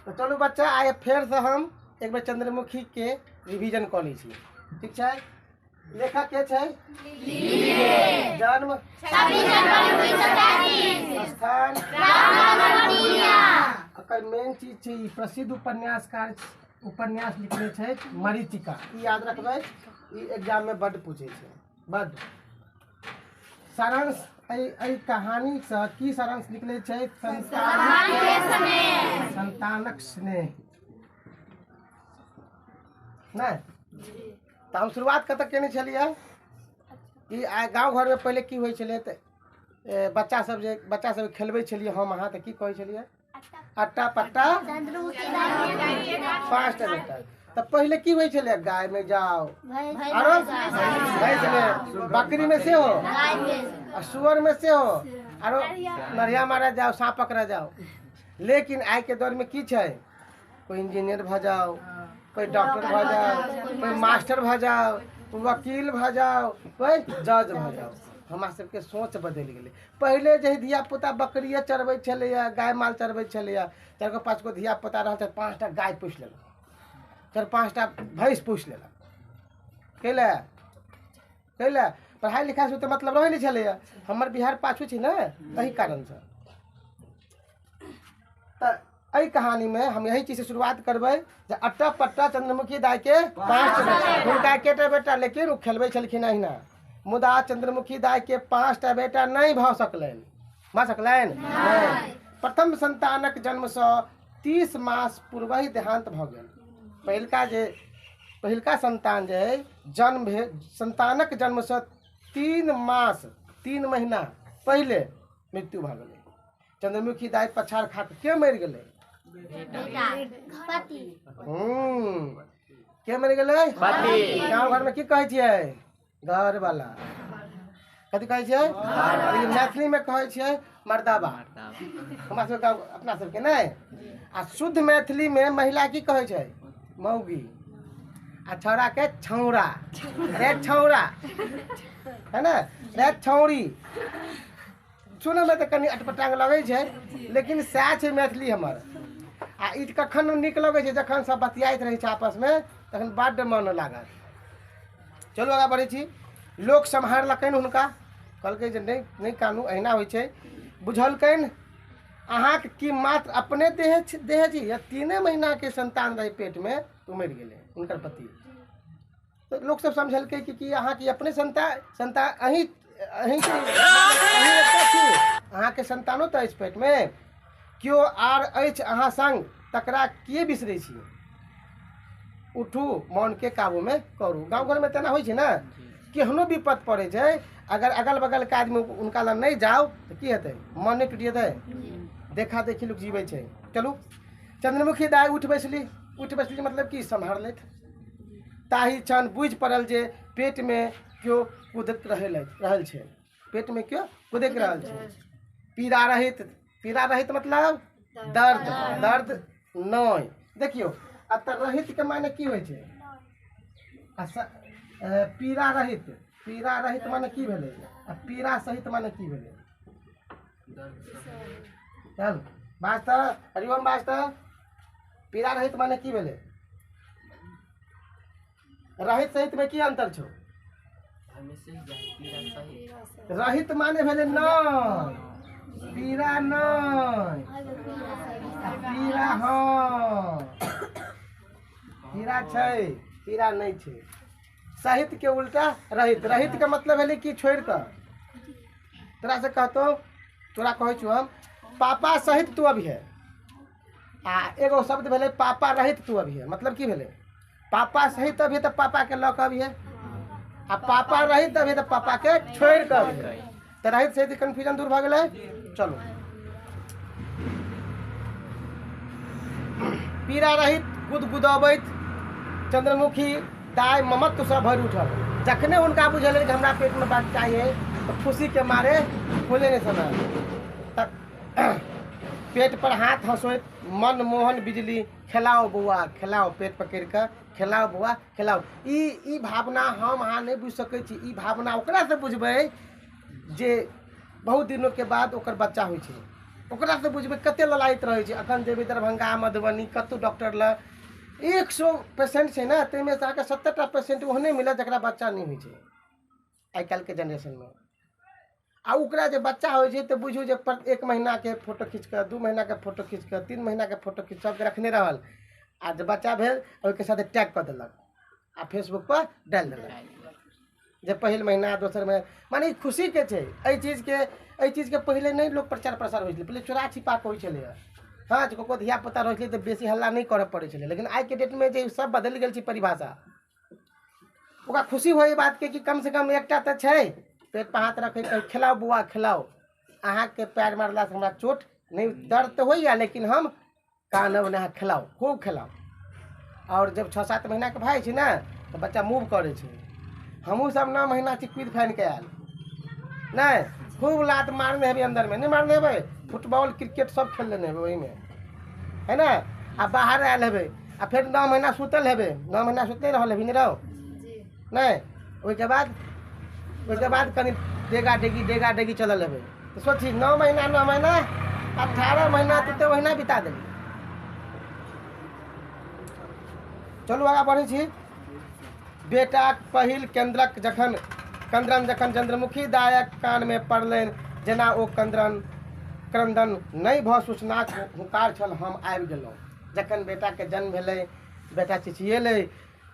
तऽ चलू बच्चा, आइ फेरसँ हम एक बेर चंद्रमुखीके रिवीजन कऽ लै छी। ठीक छै? लेखक के छै? जन्म, स्थान, एकर मेन चीज छै ई प्रसिद्ध उपन्यासकार उपन्यास लिखने छै मरीचिका। ई याद रखबै, ई एग्जाम में बड्ड पूछै छै, बड्ड। सारांश एहि कहानीसँ की सारांश निकलै छै? संतानक स्नेह। नहि तऽ हम शुरुआत कतऽ केने छलियै कि आइ गाँव घरमे पहिले की होइ छलै तऽ बच्चा सब जे बच्चा सब खेलबै छलियै हम अहाँ, तऽ की कहै छलियै? अट्टा पट्टा 5टा बेटा। तऽ पहिले की होइ छलै? गाय में जाओ, आरो भैंस में, बकरी में सेहो, आ सुअर में सेहो, आरो नरिया मारा जाओ, साँप पकड़ा जाओ। लेकिन आइ के दौर में की छै? कोई इंजीनियर भऽ जाओ, कोई डॉक्टर भऽ जाओ, कोई मास्टर भऽ जाओ, वकील भऽ जाओ, कोई जज भऽ जाओ। हमरा सबके सोच बदलि गेलै। पहिले जे धिया पुता बकरिए चरबै छलैए, गाय माल चरबै छलैए, 4 गो 5 गो धिया पुता रहल तऽ 5टा गाय पोसि लेलक, 4 5टा भैंस पोसि लेलक। कैले कैले पढ़ाइ लिखाइसँ तऽ मतलब रहै नहि छलैए। हमर बिहार पाछू छै ने, एहि कारणसँ। तऽ एहि कहानीमे हम यही चीजसँ शुरुआत करबै जे अट्टा पट्टा चंद्रमुखी दाइके 5 बेटा, हुनका एकेटा बेटा, लेकिन ओ खेलबै छलखिन अहिना। मुदा चंद्रमुखी दाइके 5टा बेटा नहि भऽ सकलनि। भऽ सकलनि नहि। प्रथम संतानक जन्मसँ 30 मास पूर्वहि देहांत भऽ गेल। पहिलका संतान जे अइ जन्म भेल, संतानक जन्मसँ 3 मास 3 महीना पहिले मृत्यु भऽ गेलै। चंद्रमुखी दाइ पछाड़ खा के के मरि गेलै? के मरि गेलै? गाँव घरमे की कहै छियै? घर वाला। कथी कहै छियै? लेकिन मैथिलीमे कहै छियै मर्दाबा। हमरा सबके गाँव अपना सबके नहि। आ शुद्ध मैथिलीमे महिला की कहै छै? मौगी। आ छौड़ा के छौड़ा, रे छौड़ा है ने, रे छौड़ी। सुनऽमे तऽ कनि अटपटांग लगै छै, लेकिन सएह छै मैथिली हमर। आ ई कखन नीक लगै छै? जखन सब बतियाइत रहै छै आपसमे, तखन बड्ड मन लागत। चलू आगाँ बढ़ै छी। लोक सम्हारलकनि हुनका, कहलकै जे नहि नहि कानू, अहिना होइ छै। बुझलकनि अहाँके की मात्र अपने देह छी या 3 महीनाके संतान रहै पेटमे, ओ मरि गेलै हुनकर पति। तऽ लोक सब समझलकै कि अहाँके अपने संतान अहीं अहीं छी, अहाँके संतानो तऽ अछि पेटमे, केओ आर अछि अहाँ संग, तकरा किए बिसरै छी? उठू, मोनके काबूमे करू। गाँव घरमे तेना होइ छै ने, केहनो विपद पड़ै छै, अगर अगल बगलके आदमी हुनका लग नहि जाउ तऽ की हेतै? मन नहि टूटि जेतै? देखा देखी लोक जीबै छै। चलू, चंद्रमुखी दाइ उठि बैसली। उठि बैसली मतलब की सम्हारलथि। ताहि क्षण बुझि पड़ल जे पेटमे केओ कुदक रहल छै, पेटमे केओ कुदकि रहल छै। पीड़ा रहित, पीड़ा रहित मतलब दर्द, दर्द नहि। देखियौ एतऽ रहित के माने की होइ छै? पीड़ा रहित, पीड़ा रहित माने की भेलै? आ पीड़ा सहित माने की भेलै? चल बाज तऽ हरिओम, बाज तऽ। पीड़ा रहित माने की भेलै? रहित सहित में की अंतर छौ? रहित माने भेलै नहि, पीड़ा नहि, पीड़ा हँ, पीड़ा छै, पीड़ा नहि छै। सहित के उल्टा रहित। रहित के मतलब भेलै कि छोड़ि कऽ। तोरा से कहतौ, तोरा कहै छौ हम, पापा सहित तू अभी है। आ एगो शब्द भेलै पापा रहित तू अभी है। मतलब की भेलै? पापा सहित अभी तऽ पापा के लऽ कऽ अभी है, आ पापा रहित अभी तऽ पापा के छोड़ि कऽ अभी है। तऽ रहित सहित कन्फ्यूजन दूर भऽ गेलै। चलू, पीड़ा रहित गुदगुदबैत चंद्रमुखी दाइ ममत्वसँ भरि उठल। जखने हुनका बुझेलनि कि हमरा पेटमे बच्चा अइ, तऽ खुशीके मारे फूले नहि समय। तऽ पेट पर हाथ हँसोइत मनमोहन बिजली, खेलाओ बौआ खेलाओ, पेट पकड़ि कऽ खेलाओ बौआ खेलाओ। ई भावना हम अहाँ नहि बुझि सकै छी। ई भावना ओकरासँ बुझबै जे बहुत दिनोके बाद ओकर बच्चा होइ छै। ओकरा से बुझबै कते ललायत रहै छै। अखन जेबै दरभंगा मधुबनी कतहु डॉक्टर लग 100 पेशेंट छै ने, ताहिमे से अहाँके 70टा पेशेंट ओहने मिलत जकरा बच्चा नहि होइ छै आइ काल्हिके जेनरेशनमे। आ ओकरा जे बच्चा होइ छै तऽ बुझू जे 1 महीनाके फोटो खींच कऽ, 2 महीनाके फोटो खींच कऽ, 3 महीनाके फोटो खींच सबके रखने रहल, आ जे बच्चा भेल ओहिके साथे टैग कऽ देलक आ फेसबुक पर डालि देलक जे पहिल महीना दोसर महीना। माने ई खुशीके छै। एहि चीजके पहिले नहि लोक प्रचार प्रसार होइ छलै, पहिले चोरा छिपा कऽ होइ छलै। हँ, जे ककरो धिया पुता रहै छलै तऽ बेसी हल्ला नहि करऽ पड़ै छलै, लेकिन आइके डेटमे जे सब बदलि गेल छै परिभाषा, ओकरा खुशी होइ एहि बातके कि कमसँ कम एकटा तऽ छै पेट पर हाथ रखै, कहै खिलाउ बौआ खिलाउ, अहाँके पैर मारलासँ हमरा चोट नहि, दर्द तऽ होइए लेकिन हम कानब नहि, अहाँ खिलाउ, खूब खिलाउ। आओर जब 6-7 महीनाके भए जाइ छै ने तऽ बच्चा मूव करै छै। हमहूँ सब 9 महीना छी कुदि फानि कऽ आयल, नहि खूब लात मारने हेबै, अन्दरमे नहि मारने हेबै, फुटबॉल क्रिकेट सब खेल लेने हेबै ओहिमे, है ने। आ बाहर आयल हेबै आ फेर 9 महीना सुतल हेबै, 9 महीना सुतले रहल हेबै, नहि रहो नहि। ओहिके बाद कनि डेगा डेगी डेगा डेगी चलल हेबै, तऽ सोची 9 महीना 9 महीना 18 महीना तऽ ओहिना बिता देलियै। चलू आगाँ बढ़ै छी। बेटाक पहिल केन्द्रक जखन क्रन्दन जखन चंद्रमुखी दायक कानमे पड़लनि, जेना ओ क्रन्दन नहि भऽ सूचनाक हुंकार छल, हम आबि गेलहुँ। जखन बेटाके जन्म भेलै, बेटा चिचिएलै,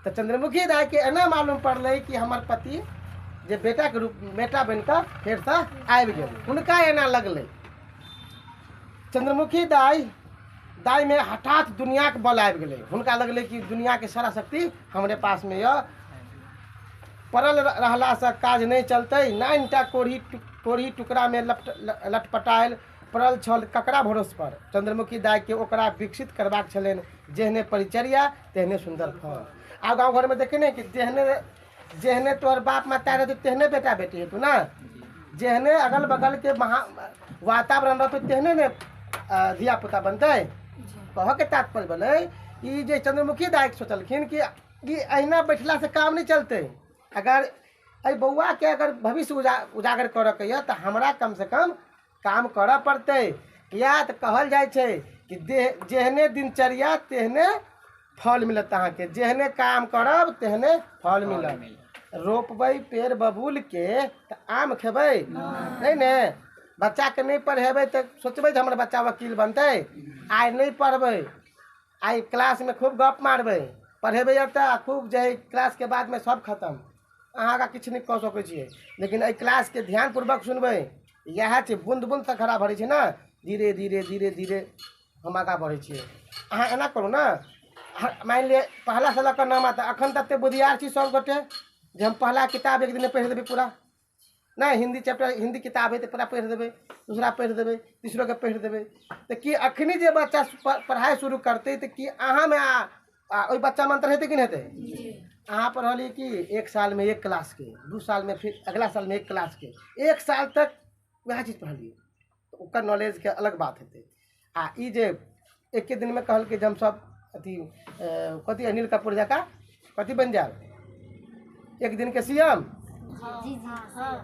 तऽ चंद्रमुखी दाइके एना मालूम पड़लै कि हमर पति जे बेटाके रूप बेटा बनि कऽ फेरसँ आबि गेल, हुनका एना लगलै। चंद्रमुखी दाइमे हठात दुनियाके बल आबि गेलै, हुनका लगलै कि दुनियाके सारा शक्ति हमरे पासमे यऽ, पड़ल रहलासँ काज नहि चलतै। 9टा कोढ़ी टुकड़ामे लटपटायल पड़ल छल, ककरा भरोस पर? चंद्रमुखी दाइके ओकरा विकसित करबाक छलनि, जेहने परिचर्या तेहने सुन्दर फल। आब गाँव घरमे देखे ने कि जेहने तोहर बाप माता रहतौ तेहने बेटा बेटी हेतौ ने, जेहने अगल बगल के वातावरण रहतौ तेहने ने धिया पुता बनतै। कहऽके तात्पर्य भेलै ई जे चंद्रमुखी दाइ सोचलखिन कि ई अहिना बैठलासँ काम नहि चलतै, अगर एहि बौआके अगर भविष्य उजागर करऽके यऽ तऽ हमरा कमसँ कम काम करऽ पड़तै। किया तऽ कहल जाइ छै कि जेहने दिनचर्या तेहने फल मिलत अहाँके, जेहने काम करब तेहने फल मिलत। रोपबै पेड़ बबूलके तऽ आम खेबै नहि ने, बच्चाके नहि पढ़ेबै तऽ सोचबै जे हमर बच्चा वकील बनतै। आइ नहि पढ़बै, आइ क्लासमे खूब गप मारबै, पढ़ेबै तऽ खूब जे क्लासके बादमे सब खतम, अहाँ आगाँ किछु नहि कऽ सकै छियै। लेकिन एहि क्लासके ध्यानपूर्वक सुनबै, इएह छै बूँद बूँदसँ खड़ा भरै छै ने, धीरे धीरे धीरे धीरे हम आगाँ बढ़ै छियै। अहाँ एना करू ने, मानि लिअ पहलासँ लऽ कऽ 9मा तक अखन तक बुधियार छी सब गोटे जे हम पहला किताब एक दिनमे पढ़ि देबै पूरा, नहि हिंदी चैप्टर हिंदी किताब है तऽ पूरा पढ़ि देबै, दूसरा पढ़ि देबै, तीसरोके पढ़ि देबै। तऽ की अखनी जे बच्चा पढ़ाइ शुरू करतै तऽ की अहाँमे आ ओहि बच्चामे अन्तर हेतै कि नहि हेतै? अहाँ पढ़लियै कि 1 सालमे 1 क्लासके, 2 सालमे फिर अगला सालमे 1 क्लासके, 1 साल तक वएह चीज पढ़लियै, ओकर नॉलेजके अलग बात हेतै। आ ई जे एके दिनमे कहलकै जे हमसब अथी कथी अनिल कपूर जकाँ कथी बनि जायब, 1 दिन के सीएम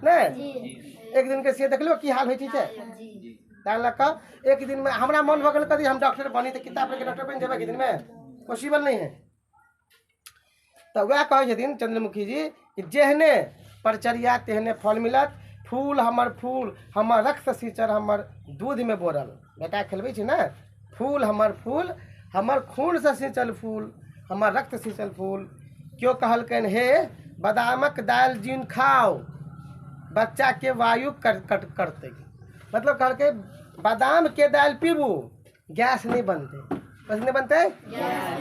नहि, 1 दिन के सीएम देखलियौ की हाल होइ छै। ताहि लऽ कऽ 1 दिनमे हमरा मन भऽ गेल कथी हम डॉक्टर बनी तऽ किताब पढ़ि कऽ डॉक्टर बनि जेबै 1 दिनमे, पॉसिबल नहीं है। तऽ वएह कहै छथिन चंद्रमुखी जी कि जेहने परिचर्या तेहने फल मिलत। फूल हमर फूल हमर रक्त सींचल हमर दूधमे बोरल, बेटा खेलबै छै ने, फूल हमर फूल हमर खूनसँ सींचल फूल हमर रक्त सींचल फूल। केओ कहलकनि हे बादामक दालि जिन खाओ बच्चाके वायु कट करतै, मतलब कहलकै बादामके दालि पीबू गैस नहि बनतै, कथी नहि बनतै?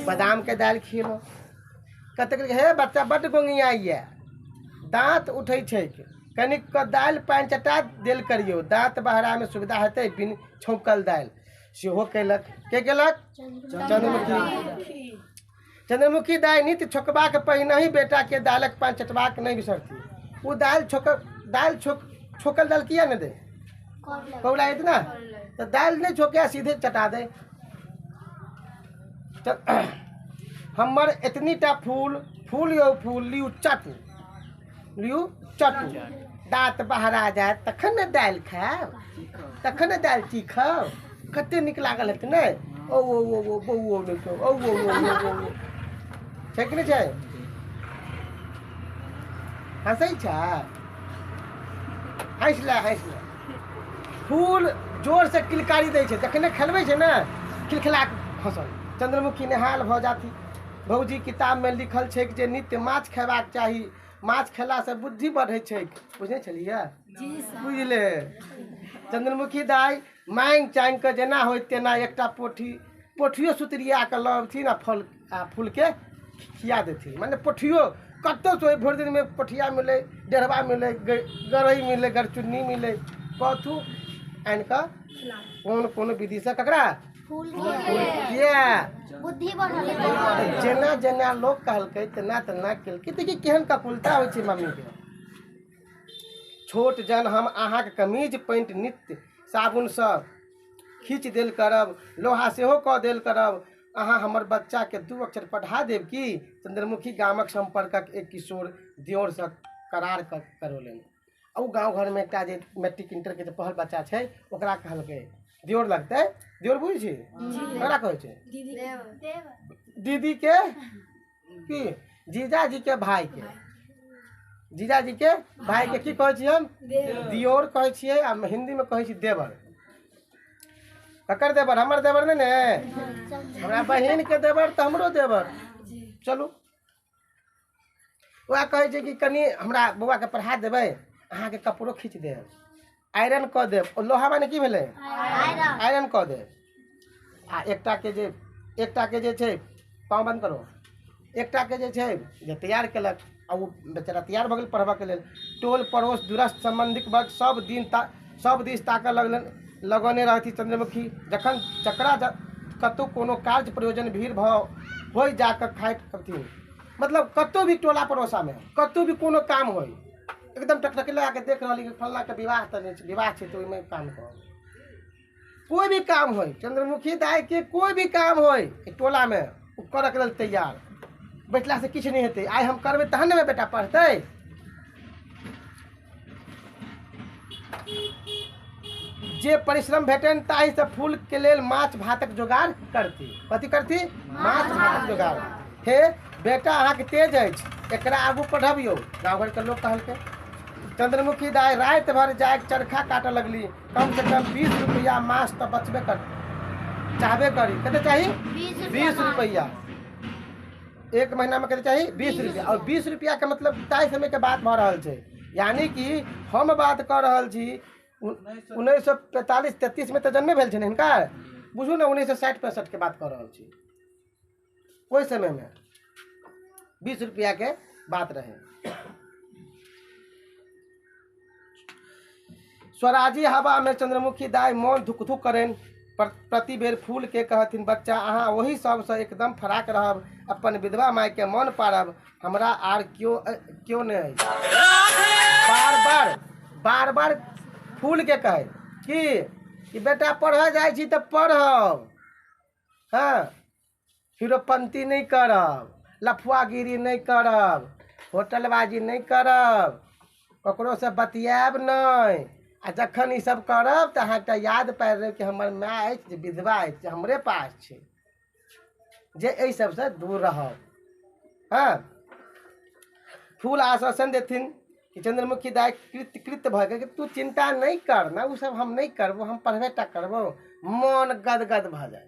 बादामके दालि खियेलहुँ। कतेक हे बच्चा बड्ड गोंगियाइए, दाँत उठै छै, कनिक कऽ दालि पानि चटा देल करियौ, दाँत बहरामे सुविधा हेतै बिन छौंकल दालि। सेहो कयलक, के केलक? चंद्रमुखी। चंद्रमुखी दाइ नित्य छोकबाक पहिनहि बेटाके दालिक पानि चटबाक नहि बिसरती। ओ दालि छोकल दालि किया नहि दै, कौला हेतै ने, तऽ दालि नहि छोके सीधे चटा दे। हमर एतनीटा फूल फूल यौ फूल लिउ चाटू, लिउ चाटू। दाँत बहरा जायत तखन ने दालि खायब, तखन ने दालि चीखब। कते नीक लागल हेतै ने? ओ ओ ओ ओ बौओ नहि छौ, ओ ओ ओ ओ ओ छै कि नहि छै? हँसै छै? हँसि ले, हँसि ले। फूल जोरसँ किलकारी दै छै, जखने खेलबै छै ने खिलखिला कऽ हँसल। चंद्रमुखी नेहाल भऽ जाथि। भौजी, किताबमे लिखल छैक जे नित्य माछ खयबाक चाही, माछ खेलासँ बुद्धि बढ़ै छैक। बुझने छलियै? बुझले। चंद्रमुखी दाइ माँगि चाँगि कऽ जेना होय तेना एकटा पोठी, पोठियो सुतरिया कऽ लऽ अबथिन आ फल आ फूलके खिया देथिन। मने पोठियो कतहुसँ ओहि भरि दिनमे पोठिया मिलै, डेढ़बा मिलै, गरइ मिलै, गरचुन्नी मिलै, कथू आनि कऽ कोन कोन विधिसँ ककरा किया बुद्धि बढ़ल। जेना जेना लोक कहलकै तेना तेना केलकै। देखी केहन ककुलता होइ छै मम्मीके। छोट जन हम अहाँके कमीज पैंट नित्य साबुनसँ खींच देल करब, लोहा सेहो कऽ देल करब। अहाँ हमर बच्चाके 2 अक्षर पढ़ा देब की? चंद्रमुखी गामक सम्पर्कक एक किशोर दियोरसँ करार करौलनि। आ ओ गाँव घरमे एकटा जे मैट्रिक इंटरके जे पढ़ल बच्चा छै ओकरा कहलकै, दियोर लगतै, दियोर बुझै छी ककरा कहै छै? दीदी के की जीजाजी के भाई के, जीजाजी के भाई के की कहै छियै हम? दियोर कहै छियै। आ हिंदी में कहै छी देवर। ककर देवर? हमर देवर नहि ने, हमरा बहिन के देवर तऽ हमरो देवर। चलू वएह कहै छै कि कनि हमरा बौआके पढ़ा देबै, अहाँके कपड़ो खींच देब, आयरन कऽ देब। ओ लोहा माने की भेलै? आयरन कऽ देब। आ एकटा के जे छै, पाँव बंद करो, एकटा के जे छै जे तैयार केलक आ ओ बेचारा तैयार भऽ गेल पढ़बऽके लेल। टोल पड़ोस दूरस्थ सम्बन्धिक वर्ग सब दिन सब दिस ताकऽ लगलनि, लगौने रहथि चंद्रमुखी। जखन जकरा कतहु कोनो कार्य प्रयोजन भीड़ भऽ होइ जाकऽ खाइत करथिन। मतलब कतहु भी टोला पड़ोसामे कतहु भी कोनो काम होइ, एकदम टकटकी लगा के देख रहली कि फल्लाँ के विवाह तऽ नहि छै, विवाह छै तऽ ओहिमे काम करब। कोई भी काम होइ चंद्रमुखी दाई के, कोई भी काम होइ टोलामे ओ करऽके लेल तैयार। बैठलासँ किछु नहि हेतै, आइ हम करबै तहन ने बेटा पढ़तै। जे परिश्रम भेटनि ताहिसँ फूल के लेल माछ भातक जोगाड़ करती। कथी करती? माछ भातक जोगाड़। हे बेटा अहाँके तेज अछि, एकरा आगू पढ़बियौ, गाँव घरके लोक कहलकै। चंद्रमुखी दाइ राति भरि जाकऽ चरखा काटऽ लगली। कम से कम 20 रुपया मास तऽ बचबे कर चाहबे करी। कते चाही? 20 रुपया एक महीना में कते चाही? 20 रुपया। और 20 रुपया के मतलब ताहि समय के बात भऽ रहल छै, यानी कि हम बात कऽ रहल छी 1945-33 में तऽ जन्मे भेल छै हिनका, बुझू ने 1960-65 के बात कऽ रहल छी। ओहि समय में 20 रुपया के बात रहे। स्वराजी हवा में चंद्रमुखी दाई मोन धुक धुक करनि। प्रति बेर फूल के कहथिन, बच्चा अहाँ ओहि सबसँ एकदम फराक रहब, अपन विधवा माय के मन पारब, हमरा आर क्यों नहि अछि। बार बार बार बार फूल के कहे कि बेटा पढ़ऽ जाइ छी तऽ पढ़ब, हाँ फिरोपंती नहि करब, लफुआगिरी नहि करब, होटलबाजी नहि करब, ककरोसँ बतियाएब नहि। आ जखन ई सब करब तऽ अहाँ एकटा याद पारि लेब कि हमर माय अछि जे विधवा अछि, जे हमरे पास छै, जे एहि सबसँ दूर रहब। हाँ फूल आश्वासन देथिन कि चंद्रमुखी दाइ कृत कृत भऽ गेल कि तू चिंता नहि कर ना, ओ सब हम नहि करबो, हम पढ़बे टा करबो। मन गदगद भऽ जाय।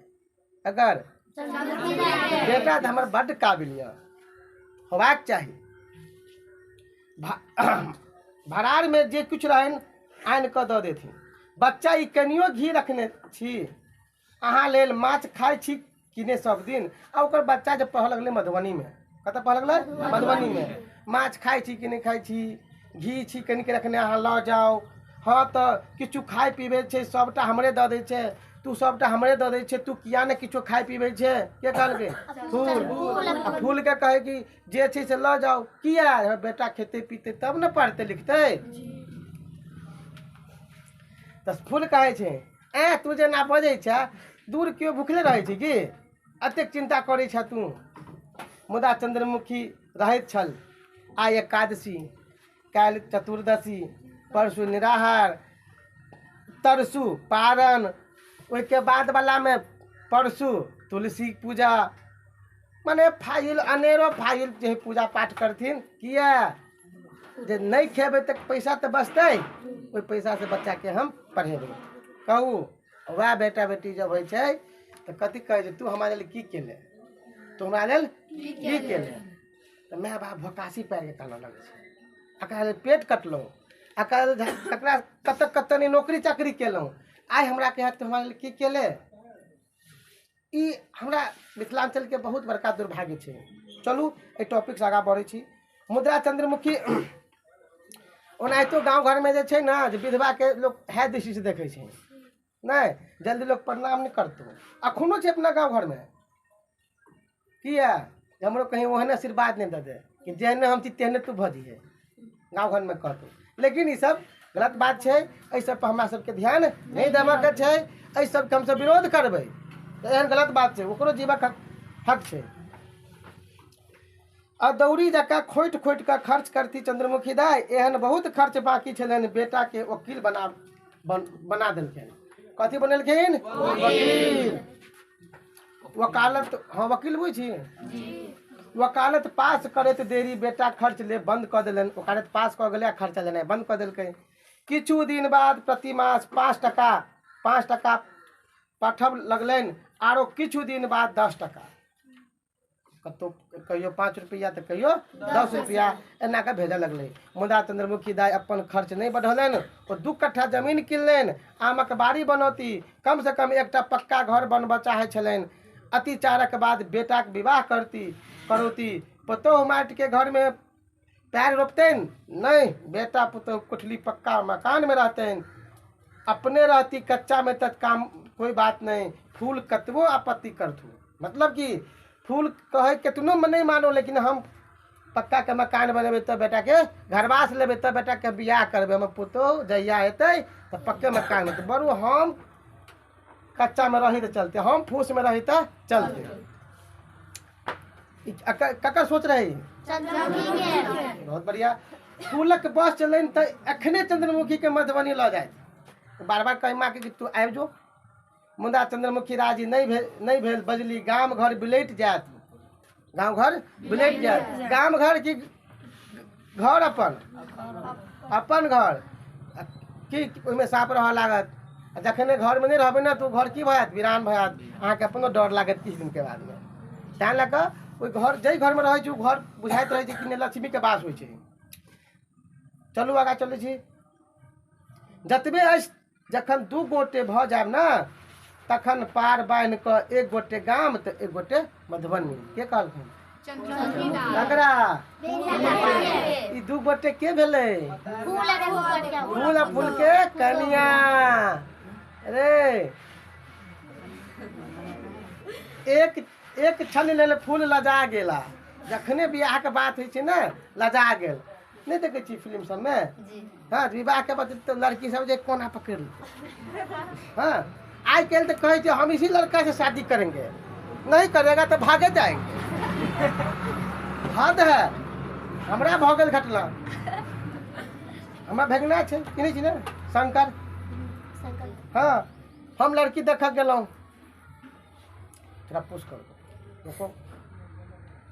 अगर बेटा तऽ हमर बड्ड काबिल यऽ, होबाक चाही। भरारमे जे किछु रहनि आनि कऽ दऽ देथिन। बच्चा ई कनियो घी रखने छी अहाँ लेल, माछ खाइ छी कि नहि सब दिन? आ ओकर बच्चा जब पढ़ऽ लगलै मधुबनीमे, कतऽ पढ़ऽ लगलै? मधुबनीमे। माछ खाइ छी कि नहि खाइ छी? घी छी कनिक रखने, अहाँ लऽ जाउ। हँ तऽ किछु खाइ पीबै छै सबटा हमरे दऽ दै छै, तू सबटा हमरे दऽ दै छै, तू किया नहि किछो खाइ पीबै छै? के कहलकै? फूल। आ फूल के कहै कि जे छै से लऽ जाउ। किया? बेटा खेतै पीतै तब ने पढ़तै लिखतै। तऽ फूल कहै छै, ऐं तू जेना बजै छै, दूर केओ भुखले रहै छै की? एतेक चिन्ता करै छह तू। मुदा चंद्रमुखी रहैत छल। आइ एकादशी, काल्हि चतुर्दशी, परसू निराहार, तरसू पारन, ओहिके बाद वालामे परसू तुलसी पूजा। मने फाइल अनेरो फाइल जे पूजा पाठ करथिन, किया जे नहि खेबै तऽ पैसा तऽ बचतै, ओहि पैसासँ बच्चाके हम पढ़ेबै। कहू वएह बेटा बेटी जब होइ छै तऽ कथी कहै छै, तू हमरा लेल की केले, तू हमरा लेल की केले? तऽ माय बाप भोकासी पारिके कानऽ लगै छै। एकरा लेल पेट कटलहुँ, एकरा लेल ककरा कतऽ कतऽ नहि नौकरी चाकरी केलहुँ, आइ हमरा कहत तू हमरा लेल की केले? ई हमरा मिथिलाञ्चलके बहुत बड़का दुर्भाग्य छै। चलू एहि टॉपिकसँ आगाँ बढ़ै छी। मुद्रा चंद्रमुखी ओनाहितो गाँव घरमे जे छै ने जे विधवाके लोक है दृष्टिसँ देखै छै, नहि जल्दी लोक प्रणाम नहि करतौ। अखनो छै अपना गाँव घरमे, किया हमरो कहीं ओहने आशीर्वाद नहि दऽ दे कि जेहने हम छी तेहने तू भऽ जइहे, गाँव घरमे कहतौ। लेकिन ईसब गलत बात छै, एहि सब पर हमरा सबके ध्यान नहि देबऽके छै, एहि सबके हमसब विरोध करबै। एहन गलत बात छै, ओकरो जीवक हक छै। अदौरी जकाँ खोटि खोटि कऽ खर्च करती चंद्रमुखी दाइ, एहन बहुत खर्च बाकी छलनि। बेटाके वकील बना बना देलखिन। कथी बनेलखिन? वकील। वकालत, हाँ वकील बुझ छी। वकालत पास करैत देरी बेटा खर्च ले बंद कऽ देलनि। वकालत पास कऽ गेलै आ खर्चा लेनाइ बंद कऽ देलकै। किछु दिन बाद प्रति मास 5 टका पठब लगलनि, आरो किछु दिन बाद 10 टका, कतहु कहियो 5 रुपैआ तऽ कहियो 10 रुपैआ, एना कऽ भेजऽ लगलै। मुदा चंद्रमुखी दाइ अपन खर्च नहि बढ़ौलनि। ओ 2 कट्ठा जमीन किनलनि, आमक बाड़ी बनौती, कमसँ कम एकटा पक्का घर बनबऽ चाहै छलनि। अतिचारक बाद बेटाक विवाह करती करौती। पुतोहु माटिके घरमे पैर रोपतनि नहि, बेटा पुतोहु कोठली पक्का मकानमे रहतनि। अपने रहती कच्चा में तक काम कोई बात नहीं, फूल कतबो आपत्ति करथु। मतलब कि फूल कहै केतनो नहीं मानो, लेकिन हम पक्का के मकान बनेबै तब बेटाके घरवास लेबै, तब बेटाके बियाह करबै। हमर पुतोहु जहिया हेतै तऽ पक्के मकान हेतै। बरू हम कच्चामे रही तऽ चलते, हम फूसमे रही तऽ चलते। ककर सोच रही? चंद्रमुखी के। बहुत बढ़िया। फूलक बस चलनि तऽ एखने चंद्रमुखी के मधुबनी लऽ जाइत। बार बार कही माँ के कि तू आबि जो, मुदा चंद्रमुखी राजी नहि भेल, नहि भेल। बजली, गाम घर बिलटि जायत, गाँव घर बिलटि जायत। गाम घर की घर? अपन अपन घर की ओहिमे साँप रहऽ लागत? आ जखने घरमे नहि रहबै ने तऽ ओ घर की भऽ जायत? वीरान भऽ जायत। अहाँके अपनो डर लागत किछु दिनके बादमे। तैँ लऽ कऽ ओहि घर, जाहि घरमे रहै छै ओ घर बुझाइत रहै छै कि नहि लक्ष्मीके वास होइ छै। चलू आगाँ चलै छी। जतबे अछि, जखन दू गोटे भऽ जायब ने तखन पार बान्हि कऽ एक गोटे गाम तऽ एक गोटे मधुबनी। के कहलखिन? चंद्रमुखी दाइ। ककरा? बेटा। ई दू गोटे के भेलै? फूल आ फूल के। फूल आ फूल के कनिया रे। एक एक क्षण लेल फूल लजा गेला। जखने बियाहके बात होइ छै ने, लजा गेल। नहि देखै छी फिल्म सबमे? जी। हँ, विवाहके बाद तऽ लड़की सब जे कोना पकड़ि लेतै। हाँ, आइ काल्हि तऽ कहै छै, हम इसी लड़का से शादी करेंगे, नहीं करेगा तो भागे जाएंगे। हद है। हमरा भऽ गेल घटना। हमरा भगना छै, चिन्है छी ने शंकर? संकल्प। हाँ, हम लड़की देखऽ गेलहुँ। थोड़ा पुश कर दो, रुको।